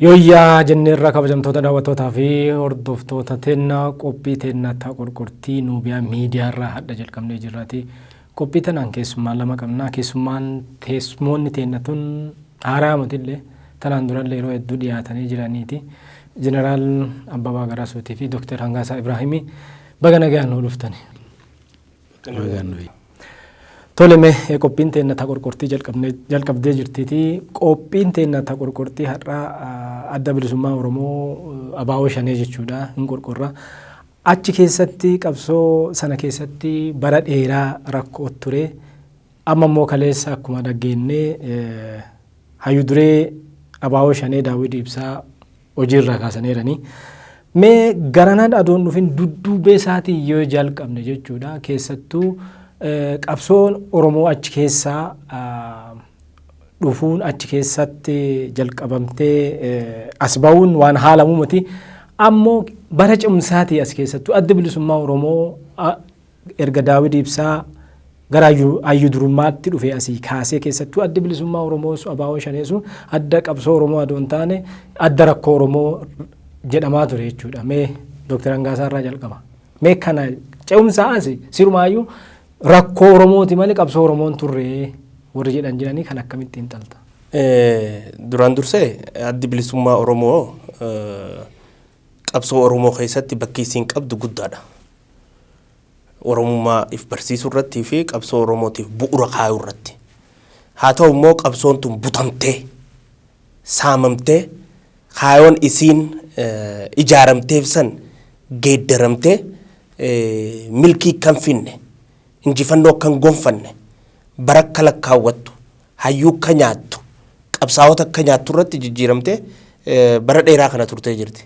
Yooyyaa jenneerra, kabajamtoota daawwattootaa fi hordoftoota teennaa, qophii teennaa ta'a qorqortii Nuubiyaa Miidiyaarraa hadha jalqabnee jirraati. Qophii tanaan keessummaa lama qabna. Keessummaan teessumoonni teenna tun haaraa matillee tanaan durallee yeroo hedduu dhiyaatanii jiraniiti. Jeneraal Abbabaa Garasuutii fi Dooktar Hangaasaa Ibraahimii, baga nagaan nuu dhuftani. Tole, mee qophiin teenna ta qorqortii jalqabdee jirtiiti. Qophiin teenna ta qorqortii har'aa Adda Bilisummaa Oromoo, ABO Shanee jechuudha, hin qorqorra. Achi keessatti qabsoo sana keessatti bara dheeraa rakkoo ture. Amma immoo kaleessa akkuma dhaggeennee hayyu duree ABO Shanee Daawwid Ibsaa hojiirraa kaasaniiranii. Mee garanaan adoon dhufin dudduubee isaatii yoo jalqabne jechuudha. Keessattuu qabsoon Oromoo achi keessaa dhufuun, achi keessatti jalqabamtee as bahuun waan haalamuu miti. Ammoo bara cimsaatii as keessattuu Adda Bilisummaa Oromoo erga Daawwid Ibsaa gara hayyu durummaatti dhufe asii kaasee, keessattuu Adda Bilisummaa Oromoo, ABO Shaneesu, adda qabsoo Oromoo adoo hin taane adda rakkoo Oromoo jedhamaa ture jechuudha. Mee Dooktar Hangaasaa irraa jalqaba. Mee kana ce'umsaa asi sirumaayyuu rakkoo Oromooti malee qabsoo Oromoon turre warri jedhan jiranii, kan akkamitti xiinxalta? Duraan dursee Addi Bilisummaa Oromoo qabsoo Oromoo keessatti bakki isiin qabdu guddaadha. Oromummaa if barsiisuu irrattii fi qabsoo Oromootiif bu'uura kaayuu irratti. Haa ta'u immoo qabsoon tun butamtee, saamamtee, kaayoon isiin ijaaramteef san geeddaramtee, milkii kan finne, injifannoo kan gonfanne, bara akka lakkaawwattu, hayyuu akka nyaattu, qabsaa'ota akka nyaattu irratti jijjiiramtee bara dheeraa kana turtee jirti.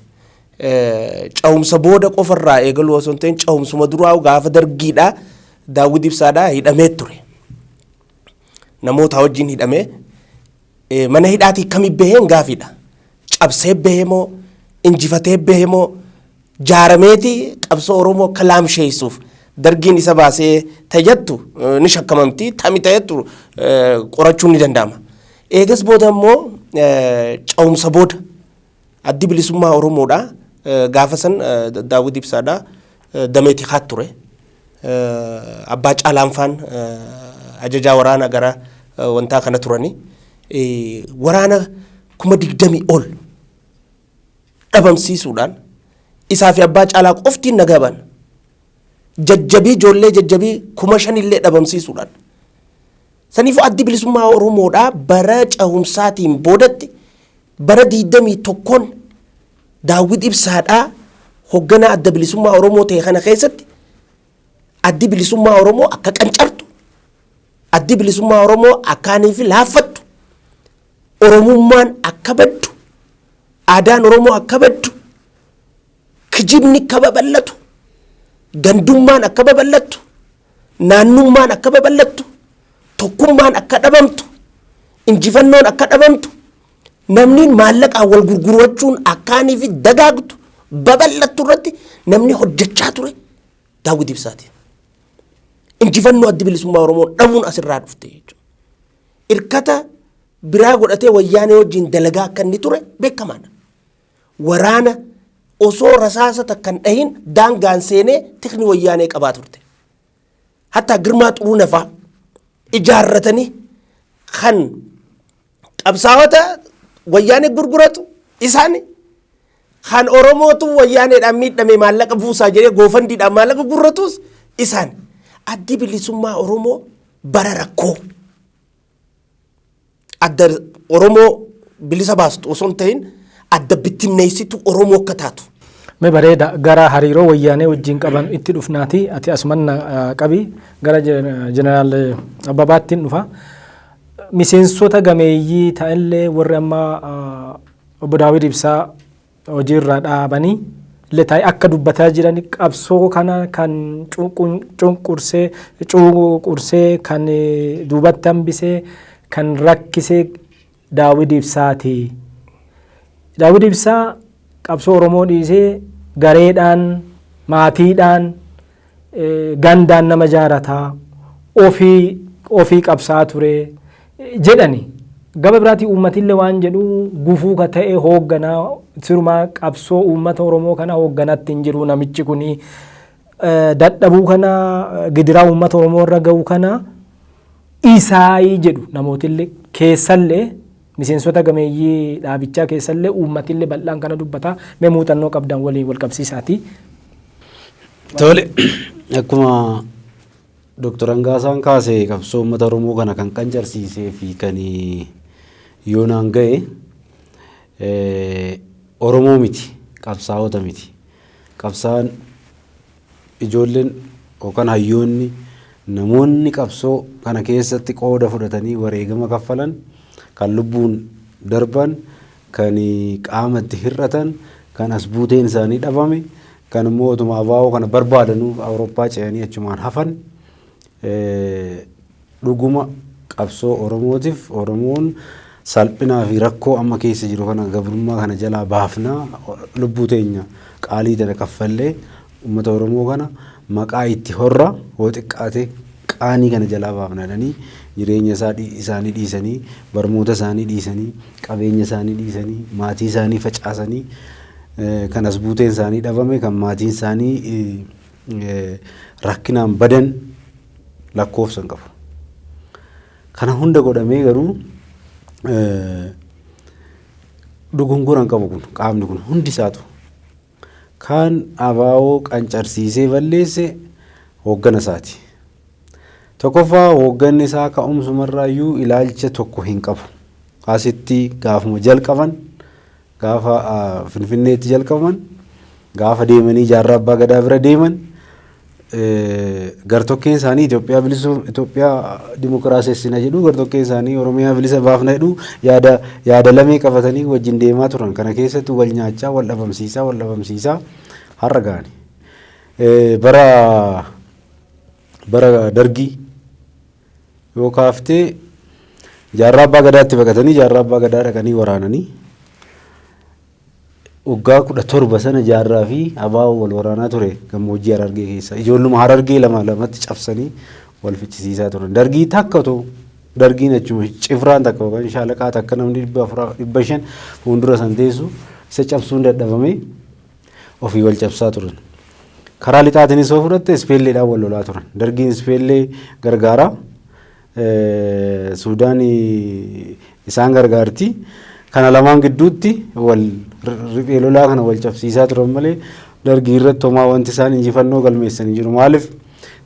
Ca'umsa booda qofarraa eegaluu osoo hin ta'in, ca'umsuma duraa gaafa dargiidhaa Daawwid Ibsaadhaa hidhamee ture. Namoota wajjin hidhamee mana hidhaatii kami baheen gaafiidha. Cabsee bahee moo, injifatee bahee moo, jaarameeti qabsoo Oromoo akka laamsheessuuf dargiin isa baasee tayyattu ni shakkamamti, tami tayyattu qorachuun ni danda'ama. Eegas booda immoo ca'umsa booda Addi Bilisummaa Oromoodha. Gaafa san Daawwid Ibsaadha. Damee tikaat ture. Abbaa Caalaanfaan ajajaa waraana gara wantaa kana turani. Waraana 20,000 ol dhabamsiisuudhaan isaa fi Abbaa Caalaa qoftiin nagaa ba'an. Jajjabii ijoollee jajjabii 5,000llee dhabamsiisuudhaan. Saniifuu Addi Bilisummaa Oromoodhaa bara cehumsaatiin boodatti bara 21n Daawwid Ibsaadhaa hoogganaa Adda Bilisummaa Oromoo ta'e kana keessatti Addi Bilisummaa Oromoo akka qancartu, Addi Bilisummaa Oromoo akkaanii fi laaffattu, Oromummaan akka baddu, aadaan Oromoo akka baddu, kijibni akka babal'atu, gandummaan akka babal'attu, naannummaan akka babal'attu, tokkummaan akka dhabamtu, injifannoon akka dhabamtu, namni maallaqaan wal gurgurachuun akkaanii fi dagaagtu babal'attu irratti namni hojjechaa ture Daawwid Ibsaati. Injifannoo Addi Bilisummaa Oromoo dhabuun asirraa dhufte jechuudha. Irkata biraa godhatee Wayyaanee wajjin dalagaa akka inni ture beekamaadha. Waraana osoo rasaasa takka hin dhahin daangaan seenee tikni Wayyaanee qabaa turte. Hatta Girmaa Xuruunafaa ijaarratanii kan qabsaa'ota Wayyaanee gurguratu isaani, kan Oromootu Wayyaaneedhaan miidhame maallaqa buusaa jedhee GoFundMedhaan maallaqa gurratus isaan. Addi Bilisummaa Oromoo bara rakkoo adda Oromoo bilisa baastu osoo hin ta'in adda bittinneessitu Oromoo akka taatu. Mee bareeda, gara hariiroo Wayyaanee wajjin qaban itti dhufnaati, ati asuman qabi, gara Jeneraal Abbabaattiin dhufa. Miseensota gameeyyii ta'anillee warri amma obbo Daawwid Ibsaa hojiirraa dhaabanii illee taa'ee akka dubbataa jiran, qabsoo kana kan cunqursee cuqursee, kan duubatti hambisee, kan rakkisee Daawwid Ibsaati. Daawwid Ibsaa qabsoo Oromoo dhiisee gareedhaan, maatiidhaan, gandaan nama jaarataa ofii ofii qabsaa ture jedhani. Gama biraatii uummatillee waan jedhu gufuu ka ta'e hoogganaa sirumaa qabsoo uummata Oromoo kana hoogganatti hin jiru namichi kuni dadhabuu kana gidiraa uummata Oromoo irra ga'u kana isaayii jedhu namootillee keessallee miseensota gameeyyii dhaabichaa keessallee uummatillee bal'aan kana dubbata mee muuxannoo qabdan waliin wal qabsiisaati. Tole, akkuma Dooktar Hangaasaan kaase, qabsoo uummata Oromoo kana kan qancarsiisee fi kan yoonaan ga'e Oromoo miti, qabsaa'ota miti. Qabsaa'aan ijoolleen yookaan hayyoonni, namoonni qabsoo kana keessatti qooda fudhatanii wareegama kaffalan, kan lubbuun darban, kan qaamatti hir'atan, kan as buuteen isaanii dhabame, kan immoo otuma abaa'oo kana barbaadanuu Awurooppaa ce'anii achumaan hafan, dhuguma qabsoo Oromootiif, Oromoon salphinaa fi rakkoo amma keessa jiru kana, gabrummaa kana jalaa baafnaa, lubbuu teenya qaalii tana kaffallee uummata Oromoo kana maqaa itti horra, hoo xiqqaate qaanii kana jalaa baafna jedhanii jireenya isaanii dhiisanii, barnoota isaanii dhiisanii, qabeenya isaanii dhiisanii, maatii isaanii facaasanii, kan as buuteen isaanii dhabame, kan maatiin isaanii rakkinaan badan lakkoofsa hin qabu. Kana hunda godhamee garuu dogongora hin qabu kun qaamni kun hundi isaatu. Kan abaa'oo qancarsiisee balleesse hooggana isaati. Tokkoffaa, hoogganni isaa ka'umsumarraayyuu ilaalcha tokko hin qabu. Asitti gaafuma jalqaban, gaafa Finfinneetti jalqaban, gaafa deemanii jaarraa abbaa gadaa bira deeman, gartokkeen isaanii Itoophiyaa bilisa, Itoophiyaa dimokiraasessina jedhu, gartokkeen isaanii Oromiyaa bilisa baafna jedhu, yaada lamee qabatanii wajjin deemaa turan. Kana keessatti wal nyaachaa, wal dhabamsiisaa, wal dhabamsiisaa har'a ga'ani. Bara Dargii yoo kaaftee, jaarraa abbaa gadaatti baqatanii, jaarraa abbaa gadaa dhaqanii waraananii, waggaa 17 sana jaarraa fi abaa'oo wal waraanaa ture gammoojjii Harargee keessa. Ijoolluma Harargee lama lamatti cabsanii wal fichisiisaa turan. Dargii takka otoo dargiin achuma cifraan takka yookaan shaalaqaa takka namni 400, 500 fuuldura san teessu isa cabsuun dadhabamee ofii wal cabsaa turan. Karaa lixaatiinis yoo fudhatte, ispeelleedhaan wal lolaa turan. Dargiin ispeellee gargaara. Suudaan isaan gargaarti. Kana lamaan gidduutti wal riphee lolaa kana wal cabsiisaa turan malee Dargii irratti homaa wanti isaan injifannoo galmeessanii jiru. Maaliif?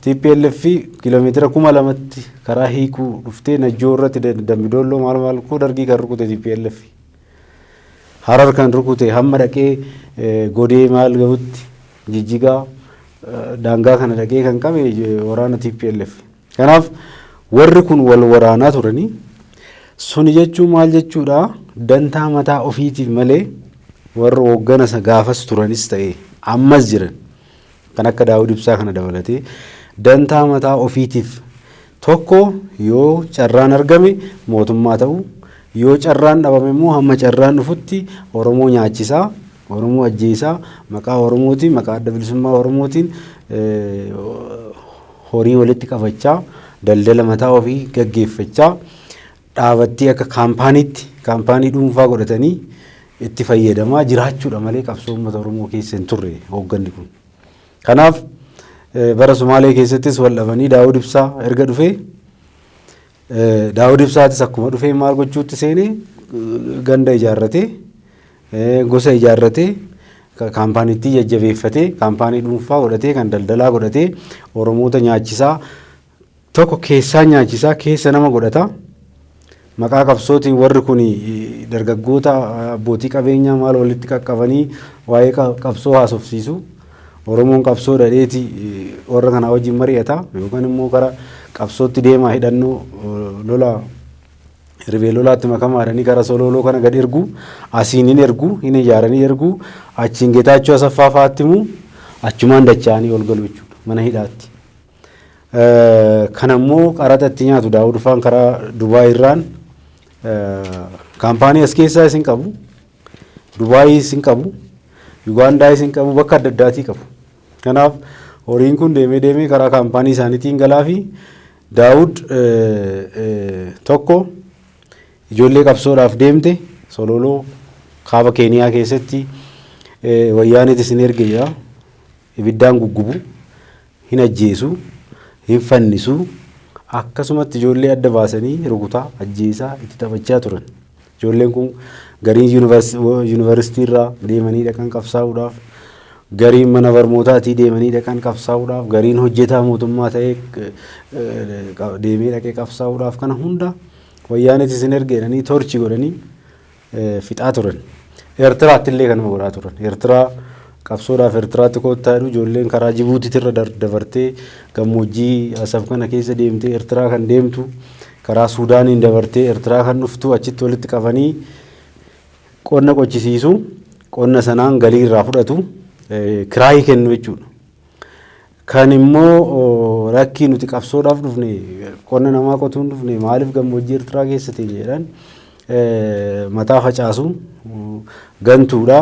TPLF kiiloomeetira 2000tti karaa hiikuu dhuftee Najjoo irratti, Dambidoolloo, maal maal koo Dargii kan rukute TPLF. Harar kan rukute hamma dhaqee godee maal gahutti, Jijjigaa daangaa kana dhaqee kan qabe waraana TPLF. Kanaaf warri kun wal waraanaa turanii. Suni jechuun maal jechuudha? Dantaa mataa ofiitiif malee warra hooggana gaafas turanis ta'e ammas jiran kan akka Daawud Ibsaa kana dabalatee dantaa mataa ofiitiif, tokko yoo carraan argame mootummaa ta'u, yoo carraan dhabame immoo hamma carraan dhufutti Oromoo nyaachisaa, Oromoo ajjeesaa, maqaa Oromootiin, maqaa Adda Bilisummaa Oromootiin horii walitti qabachaa, daldala mataa ofii gaggeeffachaa, dhaabattii akka kaampaaniitti, kaampaanii dhuunfaa godhatanii itti fayyadamaa jiraachuudha malee qabsoo uummata Oromoo keessa hin turre hoogganni kun. Kanaaf bara Sumaalee keessattis wal dhabanii Daawud Ibsaa erga dhufee, Daawud Ibsaatis akkuma dhufee maal gochuutti seenee? Ganda ijaarratee, gosa ijaarratee, kaampaaniitti jajjabeeffatee, kaampaanii dhuunfaa godhatee, kan daldalaa godhatee Oromoota nyaachisaa, tokko keessaa nyaachisaa, keessa nama godhata. Maqaa qabsootiin warri kun dargaggoota abbootii qabeenyaa maal walitti qaqqabanii waa'ee qabsoo haasofsiisu. Oromoon qabsoo dhadheeti warra kanaa wajjin mari'ata yookaan immoo gara qabsootti deemaa, hidhannoo lola, riphee lolaatti makamaa jedhanii gara Sololoo kana gad ergu, asiin hin ergu, hin ijaaranii ergu, achiin Geetaachoo Asaffaa fa'aatti immoo achumaan dacha'anii ol galu jechuudha mana hidhaatti. Kana immoo qaraxa itti nyaatu Daawud faan karaa Dubaay irraan. Kaampaanii as keessaa isin qabu, Dubaayii isin qabu, Yugaandaa isin qabu, bakka adda addaatii qabu. Kanaaf horiin kun deemee deemee karaa kaampaanii isaaniitiin galaa fi Daawud tokko Ijoollee qabsoodhaaf deemte Sololoo kaaba Keeniyaa keessatti wayyaaneet isin erge jedha. Ibiddaan guggubu, hin ajjeesu, hin fannisu, akkasumatti ijoollee adda baasanii rukutaa, ajjeesaa itti taphachaa turan. Ijoolleen kun gariin yuunivarsiitii irraa deemanii dhaqan qabsaa'uudhaaf, gariin mana barnootaatii deemanii dhaqan qabsaa'uudhaaf, gariin hojjetaa mootummaa ta'ee deemee dhaqee qabsaa'uudhaaf kana hunda wayyaaneet isin erge jedhanii torchi godhanii fixaa turan. Eertiraatti illee kanuma godhaa turan. Eertiraa qabsoodhaaf Eertiraatti koottaa jedhu ijoolleen karaa Jibuutiitirra dabartee gammoojjii Asab kana keessa deemtee Eertiraa kan deemtu karaa Suudaaniin dabartee Eertiraa kan dhuftu achitti walitti qabanii qonna qochisiisu, qonna sanaan galii irraa fudhatu, kiraayii kennu jechuudha. Kan immoo rakkii nuti qabsoodhaaf dhufne qonna namaa qotuun dhufne maaliif gammoojjii Eertiraa keessa ta'e jedhan mataa facaasu gantuudha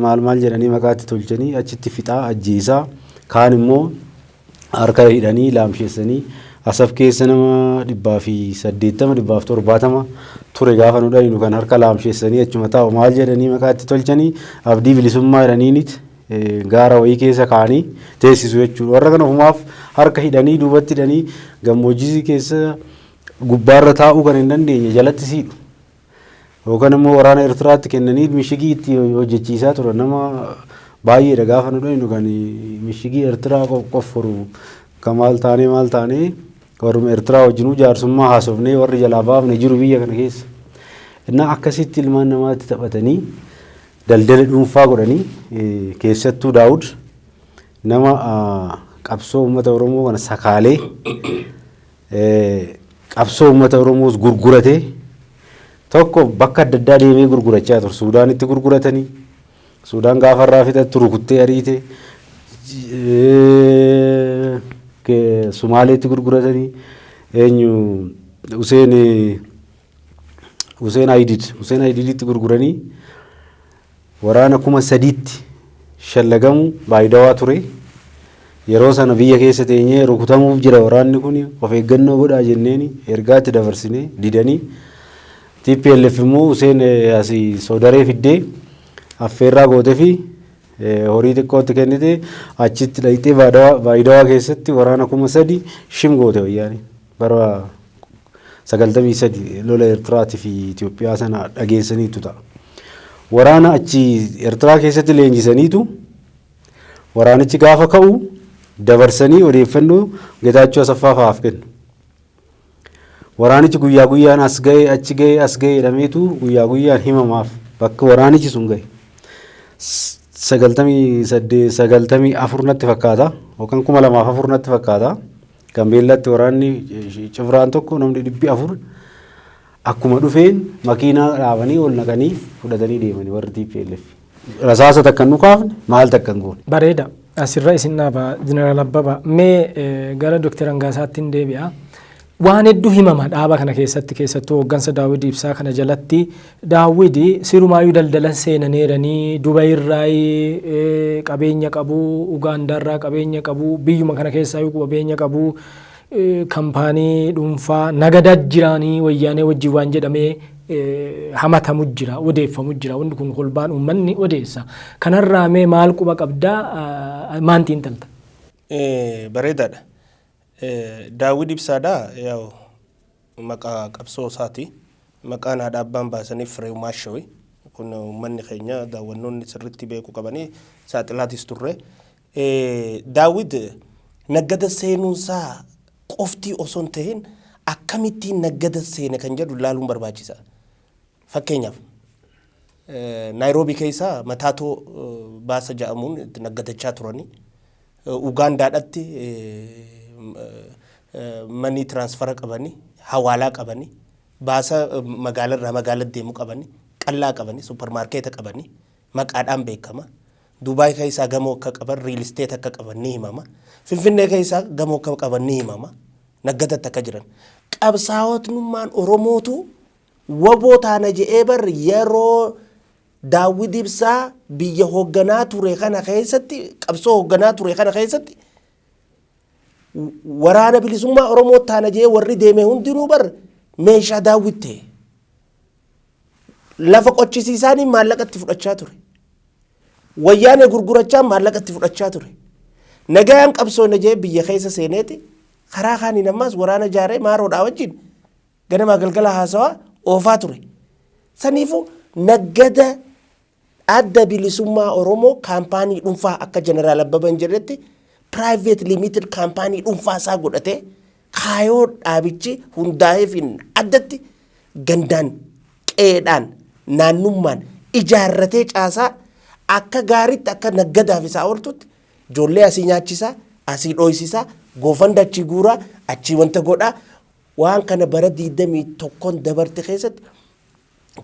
maal maal jedhanii maqaatti tolchanii achitti fixaa ajjeesaa kaan immoo harka hidhanii laamsheessanii Asab keessa nama 180 170 ture gaafa nu dhayinu kan harka laamsheessanii achuma taa'u maal jedhanii maqaatti tolchanii abdii bilisummaa jedhaniinit gaara wayii keessa kaa'anii teessisu jechuudha. Warra kana ofumaaf harka hidhanii duubatti hidhanii gammoojjii keessa gubbaarra taa'uu kan hin dandeenye jalatti siidhu. Yookaan immoo waraana Eertiraatti kennanii mishigii itti hojjechiisaa turan nama baay'eedha gaafa nu dhayinu kan mishigii Eertiraa qofforu kan maal taanee maal taanee warruma Eertiraa wajjinuu jaarsummaa haasofnee warri jalaa baafne jiru biyya kana keessa. Innaa akkasitti ilmaan namaatti taphatanii daldala dhuunfaa godhanii keessattuu Daawud nama qabsoo uummata Oromoo kana sakaalee qabsoo uummata Oromoos gurguratee tokko bakka adda addaa deemee gurgurachaa ture. Suudaanitti gurguratanii Suudaan gaafa irraa fixattu rukuttee ariite Sumaaleetti gurguratanii eenyu Huseen Ayidid Huseen Ayididitti gurguranii waraana 3000tti shallagamu baay'idawaa ture. Yeroo sana biyya keessa teenyee rukutamuuf jira waraanni kun of eeggannoo godhaa jenneeni ergaatti dabarsinee didanii TPLF immoo Huseen asii soodaree fiddee affeerraa gootee fi horii xiqqootti kennite achitti dhayxee baay'idawaa keessatti waraana 3000 shim goote wayyaanii bara 93 lola Eertiraatii fi Itoophiyaa sana dhageessaniitu ta'a. Waraana achi Eertiraa keessatti leenjisaniitu waraanichi gaafa ka'u dabarsanii odeeffannoo Getaachoo Asaffaa fa'aaf kennu. Waraanichi guyyaa guyyaan as ga'e achi ga'e as ga'e jedhameetu guyyaa guyyaan himamaaf bakka waraanichi sun ga'e. 98 94 natti fakkaata yookaan 2004 natti fakkaata. Gambeellatti waraanni cifraan tokko namni 400 akkuma dhufeen makiinaa dhaabanii ol naqanii fudhatanii deemanii warri TPLF. Rasaasa takka hin dhukaafne maal takka hin goone. Bareeda. Asirra isin dhaaba Jeneraal Abbabaa. Mee gara Dooktar Hangaasaatti hin deebi'a. Waan hedduu himama dhaaba kana keessatti keessattuu hooggansa Daawwid Ibsaa kana jalatti Daawwid sirumaayyuu daldala seenaneeranii Dubayirraa qabeenya qabu, Ugaandaarraa qabeenya qabu, biyyuma kana keessaayyuu qabeenya qabu, kampaanii dhuunfaa nagadaa jiraanii wayyaanee wajjin waan jedhamee hamatamu jira, odeeffamu jira. Wanti kun kolbaan uummanni odeessa. Kanarraa mee maal quba qabdaa maantiin talta? Bareedaadha. Daawwid Ibsaadha yaa'u maqaa qabsoo isaati. Maqaan haadha abbaan baasaniif Fireew Maashawi. Kun uummanni keenya daawwannoonni sirriitti beekuu qabanii saaxilaatis turre. Daawwid naggada seenuunsaa qoftii osoo hin ta'in akkamittiin naggada seene kan jedhu ilaaluun barbaachisa. Fakkeenyaaf Naayiroobii keessa mataatoo baasa jedhamuun naggadachaa turanii. Ugaandaadhatti manii tiraansfara qabanii, hawaalaa qabanii, baasa magaalarraa magaalatti deemu qabanii, qallaa qabanii, supparmaarkeeta qabanii, maqaadhaan beekama. Dubaay keessaa gamoo akka qaban, riil isteet akka qaban ni himama. Finfinnee keessaa gamoo akka qaban ni himama. Naggadatti akka jiran. Qabsaa'otnummaan Oromootu waboo taana je'ee bar yeroo Daawwid Ibsaa biyya hoogganaa ture kana keessatti qabsoo hoogganaa ture kana keessatti waraana bilisummaa Oromoo taana je'ee warri deeme hundinuu bar meeshaa Daawwid ta'e. Lafa qochisiisaanii maallaqa itti fudhachaa ture. Wayyaanee gurgurachaa maallaqa itti fudhachaa ture. Nagayaan qabsoona jee biyya keessa seeneeti karaa kaaniin ammaas waraana jaaree maaroodhaa wajjin ganamaa galgala haasawaa oofaa ture. Saniifuu naggada Adda Bilisummaa Oromoo kaampaanii dhuunfaa, akka Jeneraal Abbaban jedhetti private limited kaampaanii dhuunfaa isaa godhatee, kaayoo dhaabichi hundaa'eefiin addatti gandaan, qe'eedhaan, naannummaan ijaarratee caasaa akka gaariitti akka naggadaaf isaa ooltutti ijoollee asii nyaachisaa, asii dhooysisaa, goofanda achii guuraa, achii wanta godhaa, waan kana bara 21 dabarte keessatti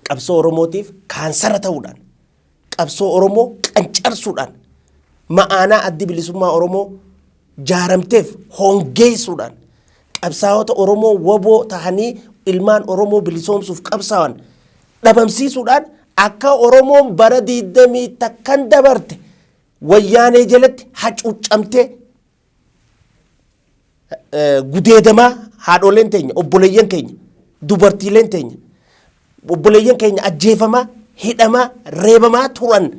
qabsoo Oromootiif kaansara ta'uudhaan, qabsoo Oromoo qancarsuudhaan, ma'aanaa Addi Bilisummaa Oromoo jaaramteef hongeessuudhaan, qabsaa'ota Oromoo waboo tahanii ilmaan Oromoo bilisoomsuuf qabsaa'an dhabamsiisuudhaan, akka Oromoon bara 21 dabarte Wayyaanee jalatti hacuuccamtee gudeedamaa, haadholeen teenya, obboleeyyan keenya, dubartiileen teenya, obboleeyyan keenya ajjeefamaa, hidhamaa, reebamaa turan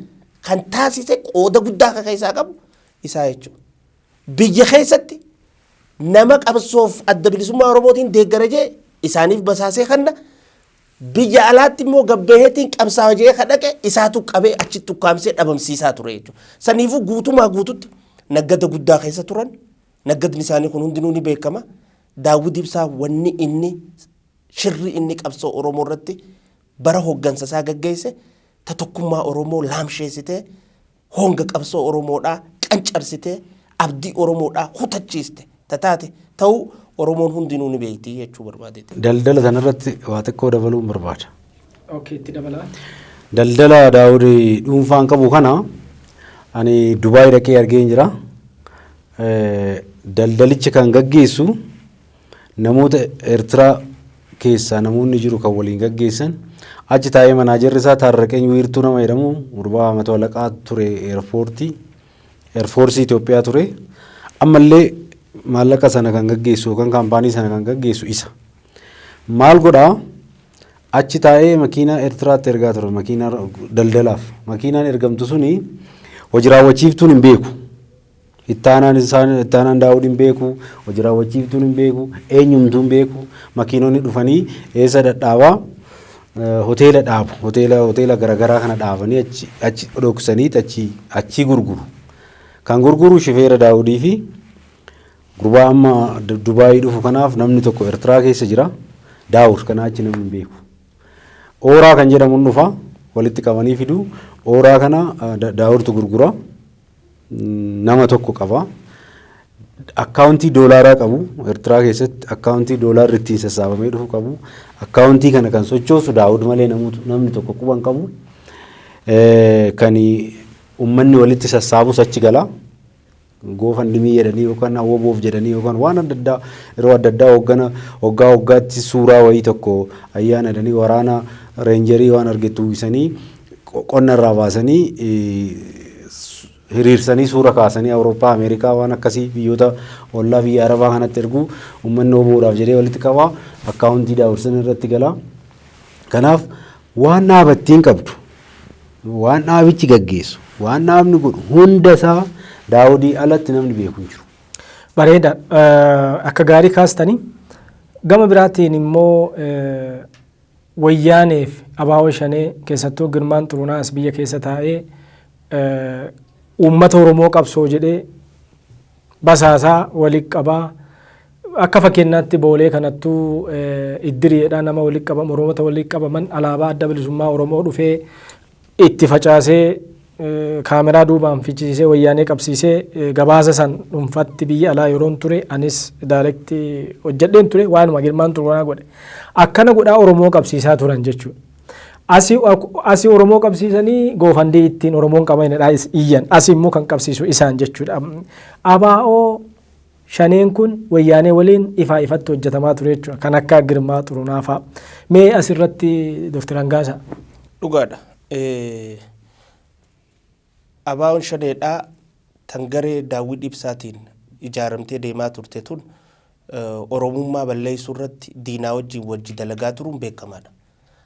kan taasise qooda guddaa akka keessaa qabu isaa jechuudha. Biyya keessatti nama qabsoof Adda Bilisummaa Oromootiin deeggara jee isaaniif basaasee kanna, biyya alaatti immoo gabbaheetiin qabsaawa jee ka dhaqe isaatu qabee achitti ukkaamsee dhabamsiisaa ture jechuudha. Saniifuu guutumaa guututti naggada guddaa keessa turan. Naggadni isaanii kun hundinuu ni beekama. Daawwid Ibsaa wanni inni shirri inni qabsoo Oromoo irratti bara hoggansa isaa gaggeesse ta tokkummaa Oromoo laamsheessitee, honga qabsoo Oromoodhaa qancarsitee, abdii Oromoodhaa kutachiiste ta taate ta'uu Oromoon hundinuu ni beekti jechuu barbaadeeti. Daldala sanarratti waa xiqqoo dabaluun barbaada. Okay, itti dabalaa. Daldala Daawud dhuunfaan qabu kana ani Dubaay dhaqee argeen jira. Daldalicha kan gaggeessu namoota Eertiraa keessaa namoonni jiru kan waliin gaggeessan. Achi taa'ee manaajarri isaa Taarraqeny Wiirtuu nama jedhamu, gurbaa mato alaqaa ture, eerpoortii eerfoorsii Itoophiyaa ture. Ammallee maallaqa sana kan gaggeessu yookaan kaampaanii sana kan gaggeessu isa. Maal godhaa? Achi taa'ee makiinaa Eertiraatti ergaa ture, makiinaa daldalaaf. Makiinaan ergamtu suni hojii raawwachiiftuun hin beeku. Ittaanaan isaan ittaanaan Daawud hin beeku, hojii raawwachiiftuun hin beeku, eenyumtuu hin beeku. Makiinonni dhufanii eessa dhadhaabaa? Hoteela dhaabu. Hoteela garaagaraa kana dhaabanii achi dhoksanii achi gurguru. Kan gurguru shifeera Daawudii fi gurbaa amma Dubaayii dhufu kanaaf namni tokko Eertiraa keessa jira. Daawud kanaa achi namni hin beeku. Ooraa kan jedhamu hin dhufa. Walitti qabanii fidu. Ooraa kana Daawudtu gurgura. Nama tokko qaba. Akkaawuntii doolaaraa qabu. Eertiraa keessatti akkaawuntii doolaarri ittiin sassaabamee dhufu qabu. Akkaawuntii kana kan sochoosu Daawud malee namni tokko quba hin qabu. Kan uummanni walitti sassaabus achi gala. GoFundMe jedhanii yookaan awwaboof jedhanii yookaan waan adda addaa yeroo adda addaa hoggana hoggaa hoggaatti suuraa wayii tokko ayyaana jedhanii waraana reenjerii waan argetti uwwisanii qonna irraa baasanii hiriirsanii suura kaasanii Awurooppaa, Ameerikaa, waan akkasii biyyoota ollaa biyya Arabaa kanatti ergu. Uummanni oboodhaaf jedhee walitti qaba, akkaawuntii Daawudsan irratti gala. Kanaaf waan dhaabattiin qabdu, waan dhaabichi gaggeessu, waan dhaabni godhu hunda isaa Daawudii alatti namni beeku hin jiru. Bareeda. Akka gaarii kaastanii, gama biraatiin immoo Wayyaaneef Abaawoo Shanee, keessattuu Girmaan Xurunaa as biyya keessa taa'ee uummata Oromoo qabsoo jedhee basaasaa walitti qabaa, akka fakkeenyaatti Boolee kanattuu iddiriidha nama walitti qabamu, Oromoota walitti qabaman alaabaa Adda Bilisummaa Oromoo dhufee itti facaasee, kaameraa duubaan fichisiisee, Wayyaanee qabsiisee, gabaasa san dhuunfatti biyya alaa yeroon ture anis direct hojjedheen ture. Waanuma Girmaan Xurunaa godhe akkana godhaa Oromoo qabsiisaa turan jechuudha. Asii Oromoo qabsiisanii GoFundMe ittiin Oromoon qabanidha iyyan, asii immoo kan qabsiisu isaan jechuudha. Abaa'oo Shaneen kun Wayyaanee waliin ifaa ifatti hojjetamaa ture jechuudha. Kan akka Girmaa Xurunaa fa'a. Mee asirratti Dooktar Hangaasaa. Dhugaadha. Abaa'oon Shaneedhaa tan garee Daawwid Ibsaatiin ijaaramtee deemaa turte tun Oromummaa balleessuu irratti diinaa wajjin wajji dalagaa turuun beekamaadha.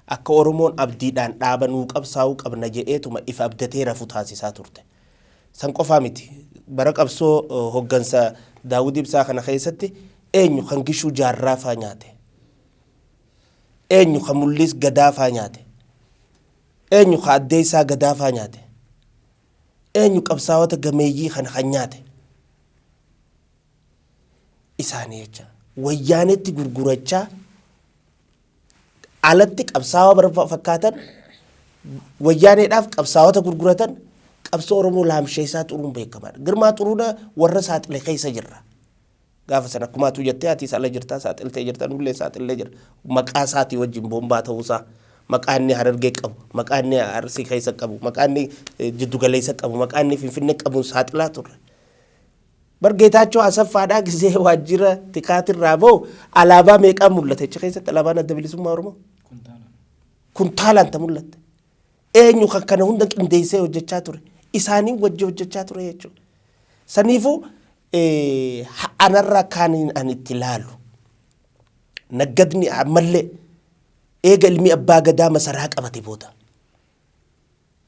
Akka Oromoon abdiidhaan dhaaba nuu qabsaa'uu qabna jedheetuma ifa abdatee rafu taasisaa turte. San qofaa miti. Bara qabsoo hoggansa Daawud Ibsaa kana keessatti eenyu kan Gishuu Jaarraa faa nyaate? Eenyu kan Mul'is Gadaa faa nyaate? Eenyu kan Addeessaa Gadaa faa nyaate? Eenyu qabsaa'ota gameeyyii kana kan nyaate? Isaanii jecha. Wayyaanetti gurgurachaa alatti qabsaa'aa bara fakkaatan, Wayyaaneedhaaf qabsaa'ota gurguratan, qabsoo Oromoo laamsheessaa turuun beekamaadha. Girmaa Xuruunaa warra saaxile keessa jirra. Gaafa sana akkuma atuu jettee atis ala jirtaa, saaxiltee jirta, nullee saaxillee jira. Maqaa isaatii wajjin boombaa ta'uusaa, maqaa inni Harargee qabu, maqaa inni Arsii keessa qabu, maqaa inni jiddugaleessa qabu, maqaa inni Finfinnee qabuun saaxilaa turre. Bar Geetaachoo Asaffaadhaa gisee waajjira tikaatirraa bahu alaabaa meeqaan mul'ate achi keessatti? Alaabaan Adda Bilisummaa Oromoo? Kuntaalaan ta mul'atte. Eenyu kan kana hunda qindeessee hojjechaa ture? Isaanii wajji hojjechaa ture jechuudha. Saniifuu anarraa kaaniin ani itti laalu, naggadni ammallee eega ilmi abbaa gadaa masaraa qabate booda,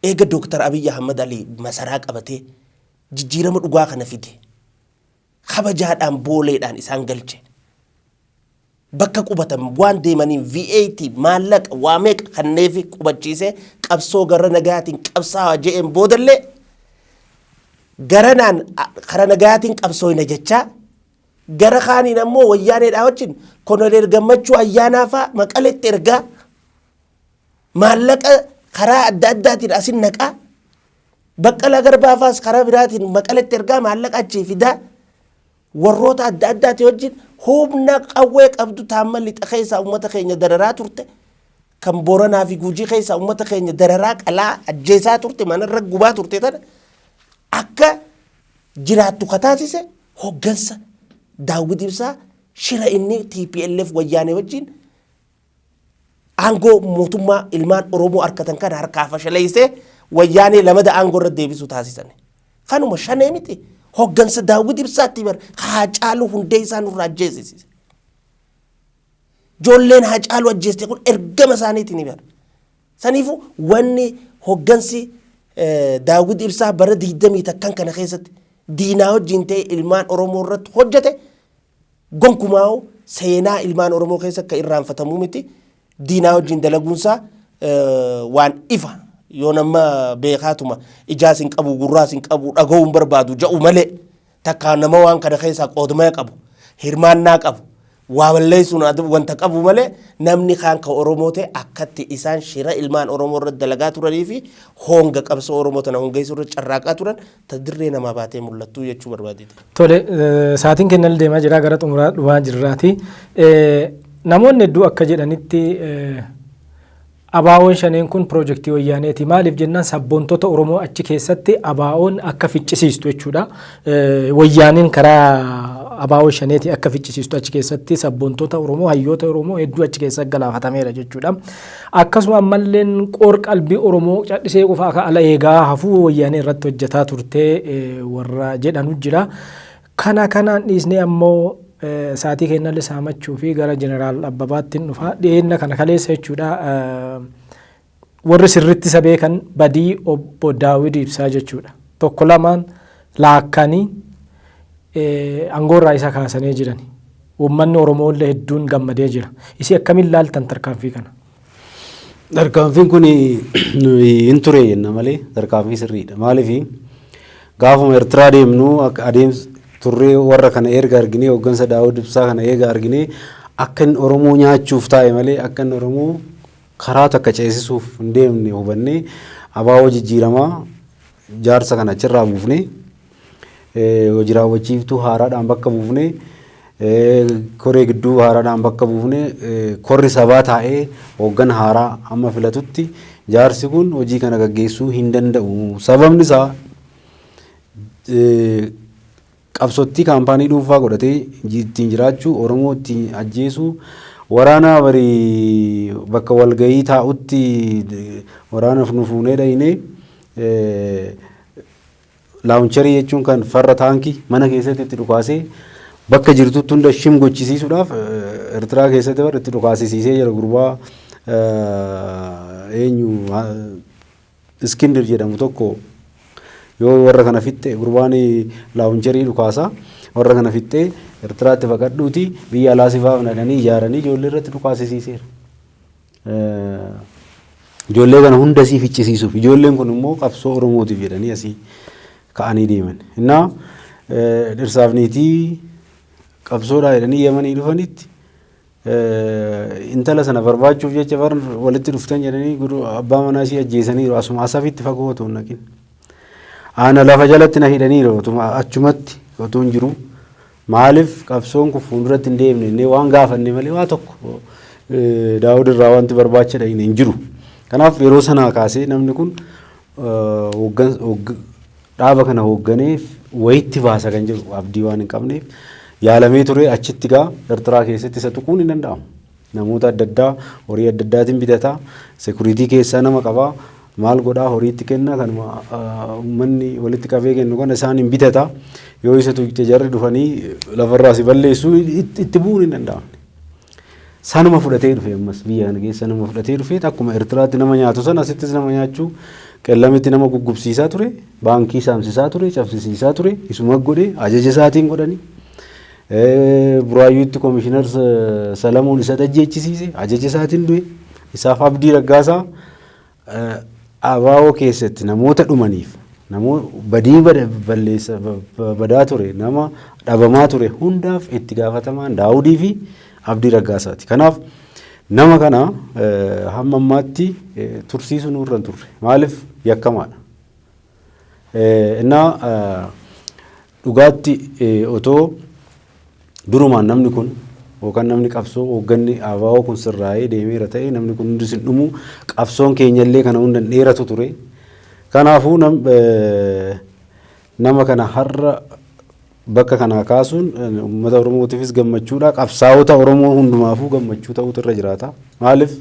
eega Dooktar Abiyyi Ahmad Ali masaraa qabatee jijjiirama dhugaa kana fide, kabajaadhaan Booleedhaan isaan galche, bakka qubatan waan deemaniin V8, maallaqa waa meeqa kanneefi qubachiisee, qabsoo gara nagaatiin qabsaawa je'een boodallee, garanaan kara nagaatiin qabsooyna jechaa, gara kaaniin ammoo Wayyaaneedhaa wajjin Koloneel Gammachuu Ayyaanaa faa Maqaletti ergaa, maallaqa karaa adda addaatiin asin naqaa, Baqqalaa Garbaa faas karaa biraatiin Maqaletti ergaa, maallaqa achii fidaa, warroota adda addaati wajjin humna qawwee qabdu taamma lixa keessaa uummata keenya dararaa turte, kan Booranaa fi Guujii keessaa uummata keenya dararaa, qalaa, ajjeesaa turte, manarra gubaa turte tana akka jiraattu ka taasise hoggansa Daawwid Ibsaa, shira inni TPLF Wayyaanee wajjin aangoo mootummaa ilmaan Oromoo harkatan kana harkaa fashaleessee Wayyaanee lamada aangoo irra deebisuu taasisan. Kanuma Shanee miti. Hoggansa Daawwid Ibsaatti bar Haacaaluu Hundeessaa nurraa ajjeesise. Ijoolleen Haacaaluu ajjeeste kun ergama isaaniitiin ni bara. Saniifuu wanni hoggansi Daawwid Ibsaa bara 21 kana keessatti diinaa wajjin ta'e ilmaan Oromoo irratti hojjete gonkumaa seenaa ilmaan Oromoo keessa akka irraanfatamuu miti. Diinaa wajjin dalaguunsaa waan ifa yoo nama beekaatuma ijaas hin qabu, gurraas hin qabu, dhaga'uu hin barbaadu ja'u malee, takka nama waan kana keessaa qoodmaya qabu, hirmaannaa qabu, waa balleessuun wanta qabu malee, namni kaan ka Oromoo ta'e akkatti isaan shira ilmaan Oromoo irratti dalagaa turanii fi honga qabsoo Oromoo tana hongeessuu irratti carraaqaa turan ta dirree namaa baatee mul'attuu jechuu barbaadeeti. Tole, sa'aatiin kennal deemaa jira, gara xumuraa dhumaa jirraati. Namoonni hedduu akka jedhanitti ABO'n Shaneen kun piroojeektii Wayyaaneeti. Maaliif jennaan sabboontota Oromoo achi keessatti ABO'n akka ficcisiistu jechuudha. Wayyaaneen karaa ABO Shaneeti akka ficcisiistu achi keessatti sabboontota Oromoo, hayyoota Oromoo hedduu achi keessatti galaafatameera jechuudha. Akkasuma ammalleen qoor qalbii Oromoo cadhisee qofa akka ala eegaa hafuu Wayyaanee irratti hojjetaa turtee warra jedhanu jira. Kana kanaan dhiisnee ammoo sa'aatii kennallee saamachuu fi gara Jeneraal Abbabaatti hin dhufa. Dhiyeenya kana kaleessa jechuudha. Warri sirriitti isa beekan badii obbo Daawid Ibsaa jechuudha. Tokko lamaan laakkanii aangoorraa isa kaasanii jiran. Uummanni Oromoo illee hedduun gammadee jira. Isii akkamiin laaltan tarkaanfii kana? Tarkaanfiin kun hin ture jenna malee tarkaanfii sirriidha. Maaliif, gaafuma Eertiraa deemnu akka adeemsa turree warra kana erga arginee, hooggansa Daawud Ibsaa kana eega arginee, akka inni Oromoo nyaachuuf taa'e malee akka inni Oromoo karaa takka ceesisuuf hin deemne hubannee, abaaboo jijjiiramaa jaarsa kana achirraa buufnee, hojii raawwachiiftuu haaraadhaan bakka buufnee, koree gidduu haaraadhaan bakka buufnee, korri sabaa taa'ee hooggana haaraa amma filatutti jaarsi kun hojii kana gaggeessuu hin danda'u. Sababni isaa qabsottii kaampaanii dhuunfaa godhatee ittiin jiraachuu, Oromoo ittiin ajjeesuu, waraana barii bakka walgahii taa'utti waraana nu fuunee dhayinee, launcherii jechuun kan farra taankii mana keessatti itti dhukaasee bakka jirtutti hunda shim gochisiisuudhaaf Eertiraa keessatti bar itti dhukaasisiisee jira gurbaa. Eenyu Iskindir jedhamu tokko yoo warra kana fixxe, gurbaan launcherii dhukaasaa, warra kana fixxee Eertiraatti baqadhuuti biyya alaa si baafna jedhanii ijaaranii ijoollee irratti dhukaasisiiseera. Ijoollee kana hunda asii ficcisiisuuf, ijoolleen kun immoo qabsoo Oromootiif jedhanii asii ka'anii deeman. Innaa dhirsaaf niitii qabsoodhaa jedhanii Yamanii dhufanitti intala sana barbaachuuf jecha bar walitti dhuftan jedhanii abbaa manaa ishee ajjeesaniiru, asuma Asafitti fagoo otoo hin dhaqin. Ana lafa jalatti na hidhaniiru otuma achumatti otoo hin jiru. Maaliif qabsoon kun fuulduratti hin deemne innee waan gaafanne malee waa tokko Daawud irraa wanti barbaacha dhaqne hin jiru. Kanaaf yeroo sanaa kaasee namni kun dhaaba kana hoogganeef wayitti baasa kan jedhu abdii waan hin qabneef yaalamee ture. Achitti gaa Eertiraa keessatti isa tuquun hin danda'amu. Namoota adda addaa horii adda addaatiin bitataa, security keessaa nama qabaa, maal godhaa, horiitti kenna, kanuma uummanni walitti qabee kennu kana isaan hin bitata. Yoo isa tuqxe jarri dhufanii lafarraa si balleessuu, itti bu'uun hin danda'amne. Sanuma fudhatee dhufe, ammas biyya kana keessa nama fudhatee dhufe. Akkuma Eertiraatti nama nyaatu sana asittis nama nyaachuu, Qellamitti nama guggubsiisaa ture, baankii saamsisaa ture, cabsisiisaa ture, isuma godhe, ajaja isaatiin godhani. Buraayyuutti Komishinar Salamuun isa ajjeechisiise, ajaja isaatiin du'e. Isaaf Abdii Raggaasaa ABO keessatti namoota dhumaniif, namoota badii balleessa badaa ture, nama dhabamaa ture hundaaf itti gaafatamaan Daawudii fi Abdii Raggaasaati. Kanaaf nama kana hamma ammaatti tursiisuu nurra hin turre. Maaliif? Yakkamaadha. Innaa dhugaatti otoo durumaan namni kun yookaan namni qabsoo hoogganni ABO kun sirraa'ee deemeera ta'e, namni kun hundis hin dhumu, qabsoon keenyallee kana hunda hin dheeratu ture. Kanaafuu nama kana har'a bakka kanaa kaasuun uummata Oromootiifis gammachuudha. Qabsaa'ota Oromoo hundumaafuu gammachuu ta'utu irra jiraata. Maaliif?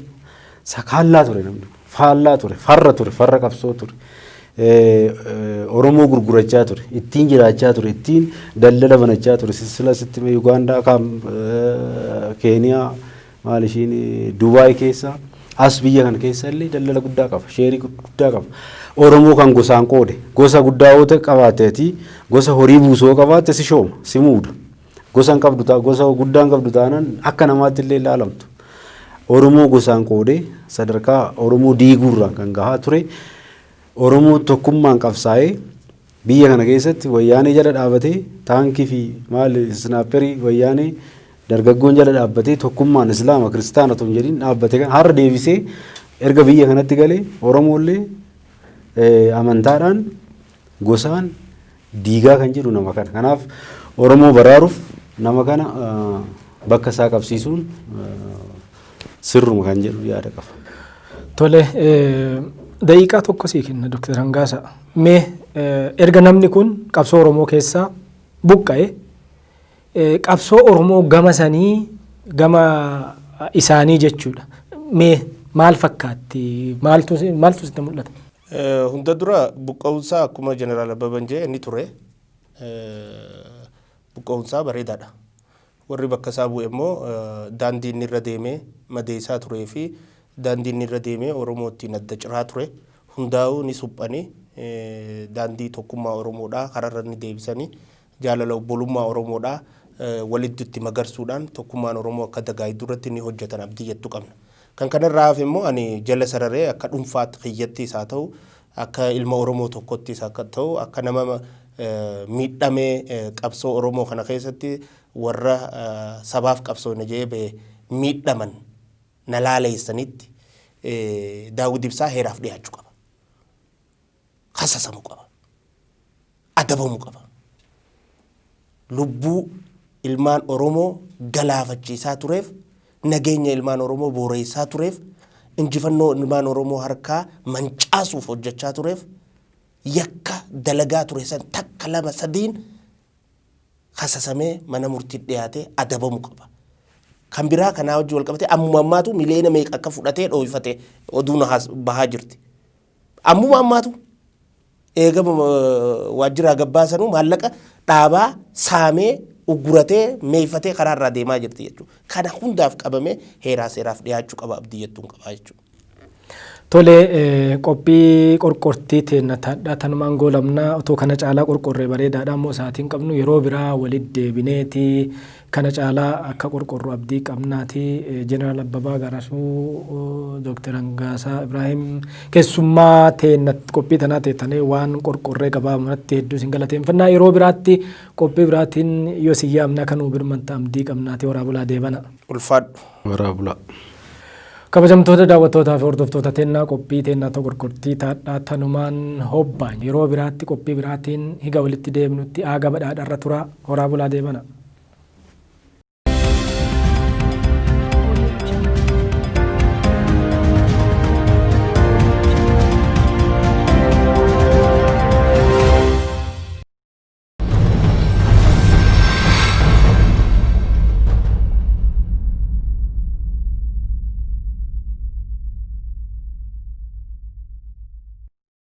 Sakaallaa ture namni kun. Faallaa ture, farra ture, farra qabsoo ture. Oromoo gurgurachaa ture, ittiin jiraachaa ture, ittiin daldala banachaa ture. Silsila sitti Yugaandaa, Keeniyaa, maal ishiin Dubaay keessa, as biyya kana keessa illee daldala guddaa qaba, sheerii guddaa qaba. Oromoo kan gosaan qoode, gosa guddaa yoo qabaateeti, gosa horii buusoo qabaatte si shooma, si muuda. Gosa hin qabdu, gosa guddaa hin qabdu taanaan akka namaatti illee ilaalamtu. Oromoo gosaan qoodee sadarkaa Oromoo diiguurraan kan gahaa ture. Oromoo tokkummaan qabsaa'ee biyya kana keessatti wayyaanee jala dhaabatee, taankii fi maal sniperii wayyaanee dargaggoon jala dhaabbatee, tokkummaan Islaama Kiristaana otoo hin jedhin dhaabbate kan har'a deebisee erga biyya kanatti galee Oromoollee amantaadhaan gosaan diigaa kan jedhu nama kana. Kanaaf Oromoo baraaruuf nama kana bakka isaa qabsiisuun sirruma kan jedhu yaada qaba. Tole, daqiiqaa tokko sii kenna, Dr. Hangaasa. Mee erga namni kun qabsoo Oromoo keessaa buqqa'e, qabsoo Oromoo gama sanii, gama isaanii jechuudha. Mee maal fakkaatti? Maaltu sitti mul'ata? Hunda dura buqqa'uunsaa, akkuma Jeneraal Abbabaan jedhe, inni ture. Buqqa'uunsaa bareedaadha. Warri bakka isaa bu'e immoo daandii inni irra deemee madeessaa turee fi daandii inni irra deemee Oromoo ittiin adda ciraa ture hundaa'uu ni suphanii, daandii tokkummaa Oromoodhaa kararra ni deebisanii, jaalala obbolummaa Oromoodhaa walitti itti magarsuudhaan tokkummaan Oromoo akka dagaagdu irratti ni hojjetan abdii jettu qabna. Kan kanarraa hafe immoo ani jala sararee akka dhuunfaatti kiyyattis haa ta'u, akka ilma Oromoo tokkottis akka ta'u, akka nama miidhamee qabsoo Oromoo kana keessatti warra sabaaf qabsoona jedhee bahe miidhaman na laaleessanitti, Daawud Ibsaa heeraaf dhiyaachuu qaba. Kasasamuu qaba. Adabamuu qaba. Lubbuu ilmaan Oromoo galaafachiisaa tureef, nageenya ilmaan Oromoo booreessaa tureef, injifannoo ilmaan Oromoo harkaa mancaasuuf hojjechaa tureef, yakka dalagaa ture san takka lama sadiin kasasamee mana murtii dhiyaatee adabamuu qaba. Kan biraa kanaa wajjin wal qabatee ammuma ammaatu miliyoona meeqa akka fudhatee dhooyfate oduun bahaa jirti. Ammuma ammaatu eegama waajjiraa gabbaasanuu maallaqa dhaabaa saamee Ugguratee meeyfatee karaa irraa deemaa jirti jechuudha. Kana hundaaf qabamee heeraa seeraaf dhiyaachuu qaba abdii jettuun qabaa jechuudha. Tole, qophii qorqortii teenna taadhaa tanumaan goolabnaa. Otoo kana caalaa qorqorree bareedaadha, ammoo sa'aatiin qabnu. Yeroo biraa walitti deebineeti kana caalaa akka qorqorru abdii qabnaati. Jeneraal Abbabaa Garasuu, Dooktar Hangaasaa Ibrahim, keessummaa teenna qophii tanaa teettanii waan qorqorree gabaabumatti hedduu isin galateeffannaa. Yeroo biraatti qophii biraatiin yoo isin yaamna kan nuu birmanta abdii qabnaati. Horaa bulaa, deebana. Ulfaadhu. Horaa bulaa. Kabajamtoota daawwattootaa fi hordoftoota teennaa, qophii teennaa ta'u qorqortii taadhaa tanumaan hobbaan. Yeroo biraatti qophii biraatiin higa walitti deemnutti aaga badhaadharra tura. Horaa bulaa, deebana.